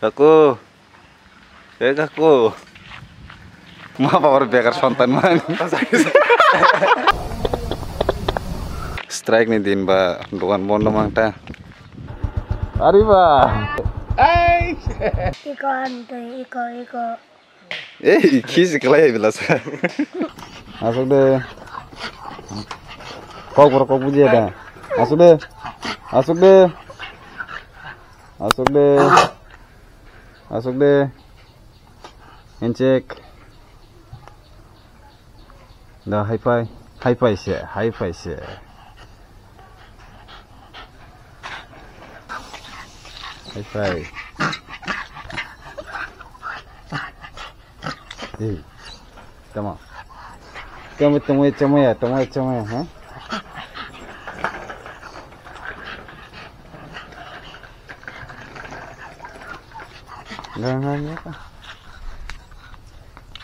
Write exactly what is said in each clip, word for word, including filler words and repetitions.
Kaku. Eh, kaku. Ma babar bekar sontan man. Strike ni din ba dogan bondo mangta. Ari ba. Iko ante, iko, iko. Eh, iki si kelai bila sa. Asuk de. Kok borok kok buji ada. Asuk de. Asuk de. Asuk de. Asuk de. Inchik. Da, hai phai. Hai phai se, hai phai se. Hai phai. Eh. Tamo. Tamo, tamo, tamo ya, tamo, tamo ya, ha?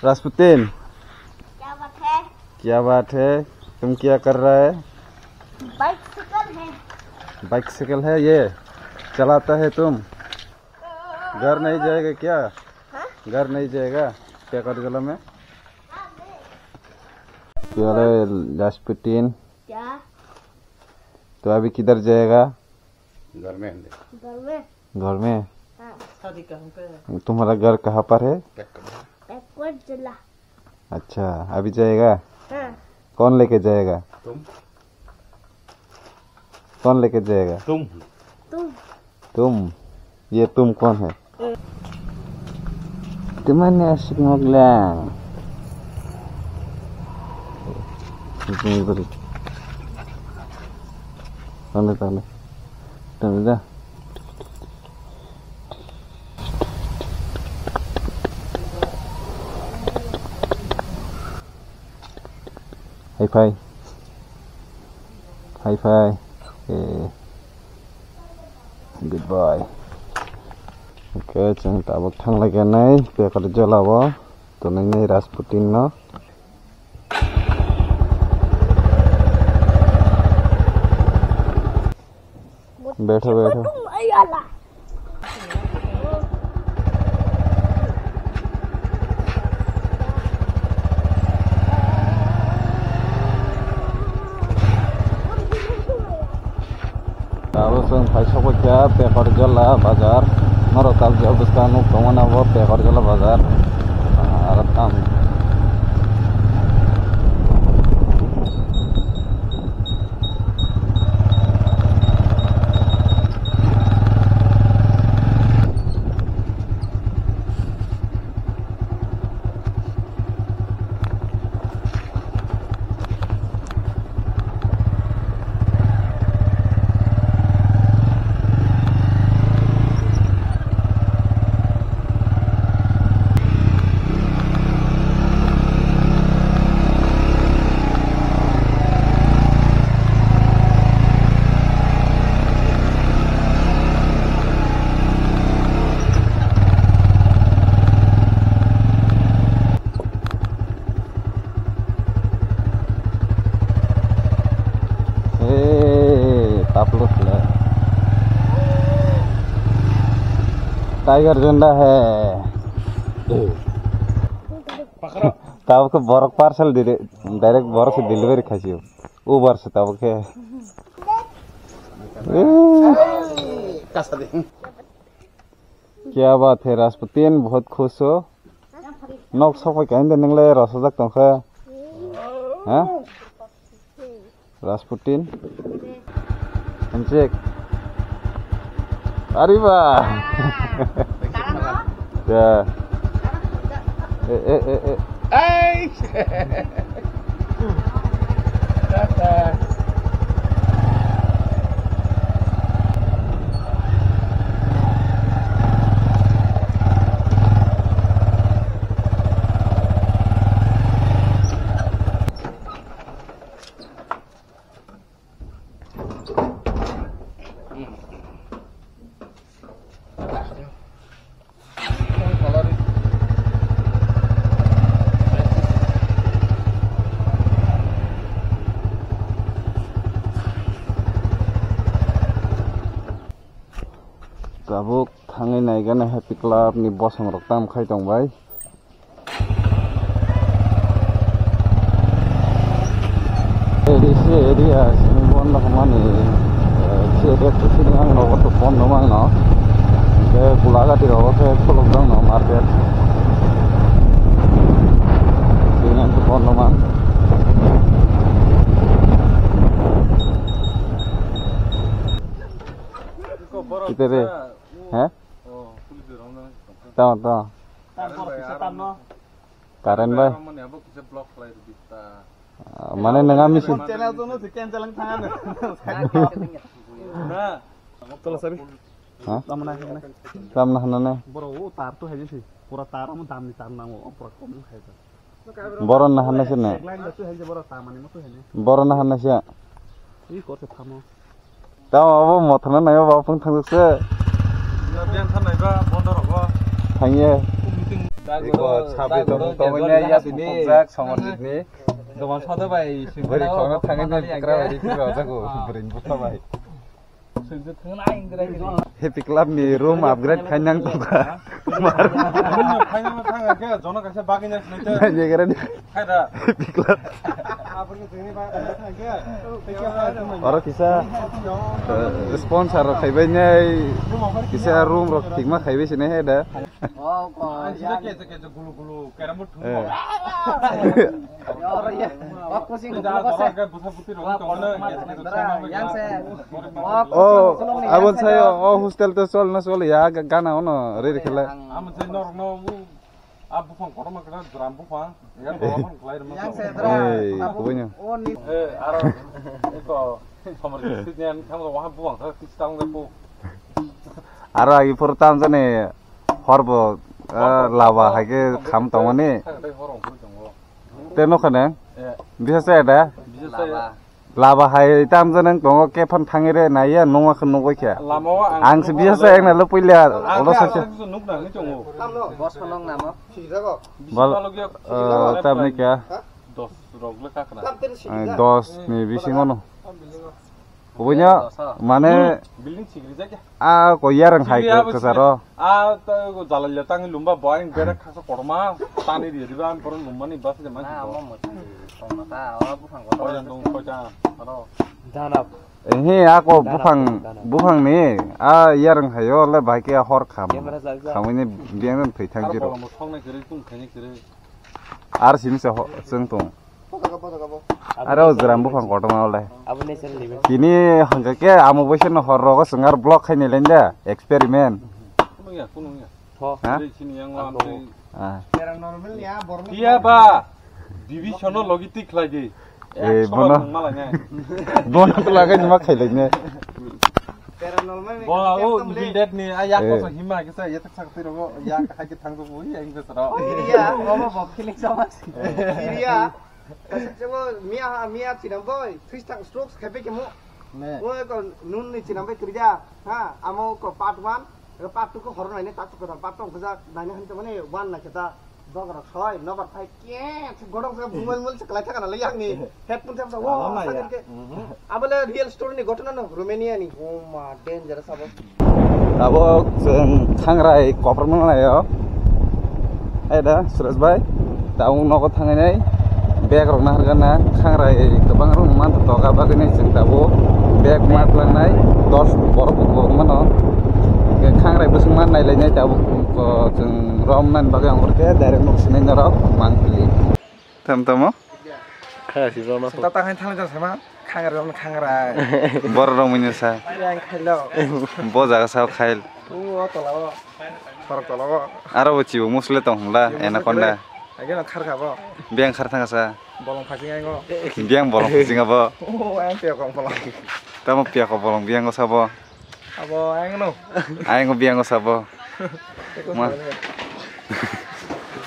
Rasputin. क्या बात है? क्या बात है? तुम क्या कर रहा है? बाइसिकल है। बाइसिकल है ये? चलाता है तुम? घर नहीं जाएगा क्या? हाँ? घर नहीं जाएगा? पेकर जला में? क्या रे, रास्पुटिन? क्या? तो अभी किधर जाएगा? घर में। घर में। घर में? हाँ। शादी कहाँ पे है? तुम्हारा घर कहाँ पर है? पेकर। पेकर जला। अच्छा, अभी जाएगा? हाँ। कौन लेके जाएगा? तुम। कौन लेके जाएगा? तुम। तुम। तुम? ये तुम कौन है? Teman ni asik ngok lang. Ini beri. Tanda, tanda. Tanda dah. Hai phai. Hai phai. Eh. Good boy. Okay, chwng tabuk thang lai khe nai, Pekar Jolao tonwi nai Rasputin no. Betho, betho. Abo chwng phai sokphaikha Pekorjola bazar. Norok tabuk je bwskango nuk tongmani abo Pekorjola bazar. Aro tam. Hey, taplo sila. Tiger jhanda hai. Tabuk borok parcel dire, direct borok se delivery khaisio. Uber se tabuk khe. Kya baat hai Rasputin, bahut khush ho. Nok sokphaikha hinde, nwng le rosajak tongkha. Ha? Rasputin. Inchik. Ari ba. Ya. Eh, eh, eh, eh. Hey! Ekhane Happy Club ni bosong rok tam khai tong bai. Area se area simi bondo hwnmani, eh, se area sini ang nogo to bondo mangno. Ke Gulagati rogo ke khuluk dong no market. Sini ang to bondo mang. Kita deh. Hah? Tama, tama. Current bai. Ah, mane nang ami si. Channel to no si cancel ang thang ano. Na. Tolo sabi. Ha? Tamna hana. Tamna hana ne. Boro o tar to hai si. Pura tar amo dam ni tar nango. O pura kom hai. Boro na hana si ne. Line to hai boro tamani mo to hai ne. Boro na hana si. I kor se thamo. Tamo abo mothana naiba ba phung thangjakse. Biyan thanai ba bondo rogo. Thangye. Iko sabri tong tong ya ya pukjak somorjit ni. Doman sada bai. Bari kono thangye ni bukra bai ri kura jago. Bari bukra bai. Happy Club ni room upgrade khainang tongkha. Mar. Thangye thangye ke jono kaisa bagina sinai. Thangye gara ni. Happy Club. Oro kisa, eh, sponsor rok khaibai nai, kisa room rok thikma khaibai sini he da. Eh. Oh, abon sayo, oh, hostel to sol na sol ya, ga-, gana ono, re re khela. Ah, buphang kotorma kwchak jwram buphang, ya kotorma kwlai rwma. Ei, kubuino. Eh, aro, eko, somor kisi ni ang thang wahan buphang sa kisi tang de bu. Aro agi phuru tam jani horbo, eh, laba hai khe kham tongmani. Thang dai hor ong phuru tongo. Te nokha ne? Eh. Bisa se da? Bisa se. Laba. Laba hai tam jani tongo, kephan thangwi re naiya, nungma khe nugwi khe. Lama o ang se bisa se ekna le puila, ang olo khe sacha. Ang se nuk nang ni tongo. Bos phano namo. Bal, eh, tamni kya? Dos rok le kakhna. Eh, dos ni bisingo no. Kubunya, mane, building chigri jak ya. A ko yarang hai kwcharo. A to jalai le tangwi lumba bo ang berek khasa kotorma tani ri riba ang koron lumbani bas de man. Na, amo mo tong na ta, o buphang ko. Koyan dong ko cha. Aro. Dana. Ehe, a ko buphang, buphang ni a yarang hayo le bai ke hor kham. Khamini biang thwi thang jiro. Mo thong na kiri tung khani kiri. Ar sini se ho-, chwng tong. Aro jwram buphang kotorma le. Abo natural event. Kini hwnkha khe amo bai seno hor rogo chwng ar vlog khaini lenda experiment. Kuno ya, kuno ya. Tho. Ha? Sini yang wan tei. Ah. Paranormal ni a borok. Iya ba. Division o logi tik khlai di. Eh, bono. Bono to lagai ma khailai ne. Paranormal ni. Bo, o, bidet ni, a, yak ko hima kisa, ya tak sak tiro, ya, hai ke thang ko, ya, ingko sara. Iya, omo bo feeling sama sih. Iya. Kasih coba, Mia, Mia cina boy, three star strokes, kepe kemo. Ne. Boy, ko nun ni cina boy kerja, ha, amo ko part one, part two ko horror nai ne, tak ko part two ko ja, nai ne han to mane one na kita. Bokrok soi, nobar phai khe, se godok se mumel mumel se kwlai thaka na le yakni headphone se sa, wo, sa ke. Abo le real story ni ghotona no, Romania ni. Oh ma, dangerous abo. Abo chwng Khangrai koprok nang laio. Ai da, Suresh bhai. Tabuk nogo thangnai bag rok nahargana, Khangrai kwbang rok man toga bagwi nai chwng tabuk bag mat langnai, dos borok bo mano. Khangrai bwswk man nai lainai tabuk. Ko chwng rom nani bagwi ang hor khe direct nok sinai norok mang pili. Tam tamo? Kha si rom na. Ta ta hai thang jang sama khangrai rom khangrai. Bor rom ni sa. Yang khailo. Bo jaga sa khail. O tola o. Parok tola o. Aro bo chibo musle tong hla anaconda. Age na khar kha bo. Biang khar thang sa. Bolong phasing ai ngo. Biang bolong phasing abo. O ang pia kong bolong. Tamo pia ko bolong biang ko sabo. Abo ayang no. Ayang biang sabo. Ma.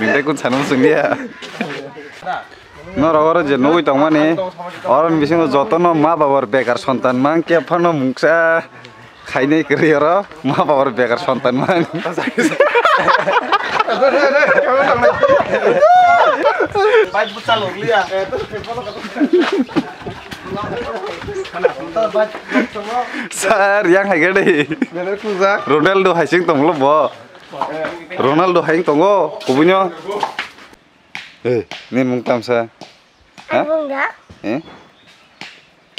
Mintai kun sanam sung dia. Norok oro je nugui tongmani, oroni bisingo jotono ma babor bekar sontan mang khe phano mungsa khainai kwrwi oro ma babor bekar sontan mang. Sir, yang hai gede. Ronaldo hai sing tonglo bo. Ronaldo hai tongo, kubunyo. Eh, nini mung tamsa. Ha? Ang mung da? Eh?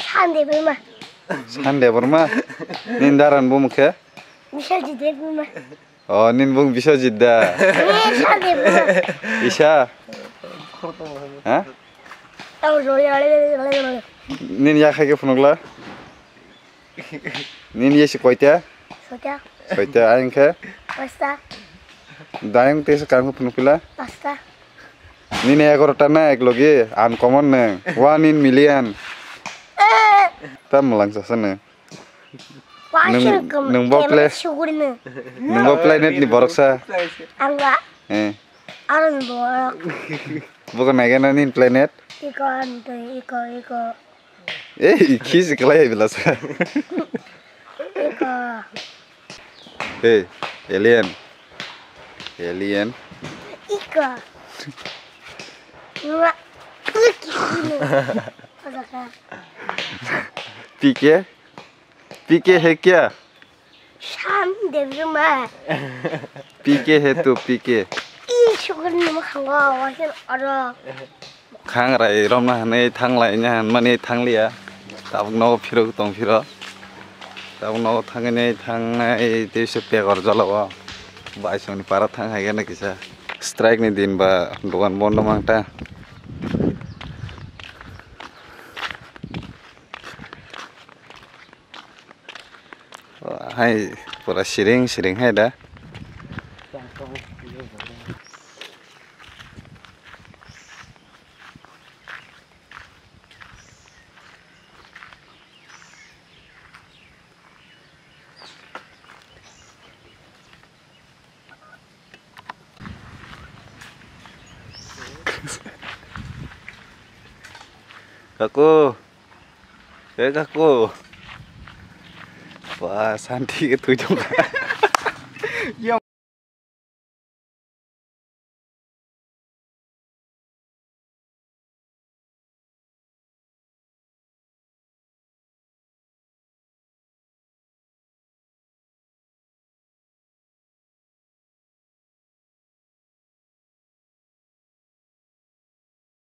Sunday Burma. Sunday Burma? Nini daran bumung khe? Biswajit Debbarma. Oh, nini bung Biswajit da. Eh, Sunday Burma. Isa. Ha? Tamo joli joli joli joli. Nini yakhai khe phunukla? Nini yesi koita? Soita. Soita, ayang khe? Pasta. Dayang tesa kang phunukpila? Pasta. Nini egarota na eklogi, uncommon neng. One in million. Eh. Tam mwlang sasa neng. Nung, nung bo pla-, nung bo planet ni borok sa? Ang ba? Eh. Aro ni borok. Bukan naga na nin planet? Iko ante, iko, iko. Eh, iki si kelai bila sa. Iko. Hey, alien. Alien. Iko. Nua. Iko. Ada ka? P K? P K hai kya? Sunday Burma. P K hai tu, P K. I sukun ni mukhango, wakin oro. Khang rai romna hanwi thanglai nya hanmani thangliya. Tabuk nogo phirok tong phiro. Tabuk nogo thangwi nai thangnai tei se pegor jolo o. Baisongni para thang hai gana kisa. Strike ni din ba dogan bondo mang ta. Hai pura siring siring hai da. Kaku. Eh, kaku. Wah, santi ke tujuh.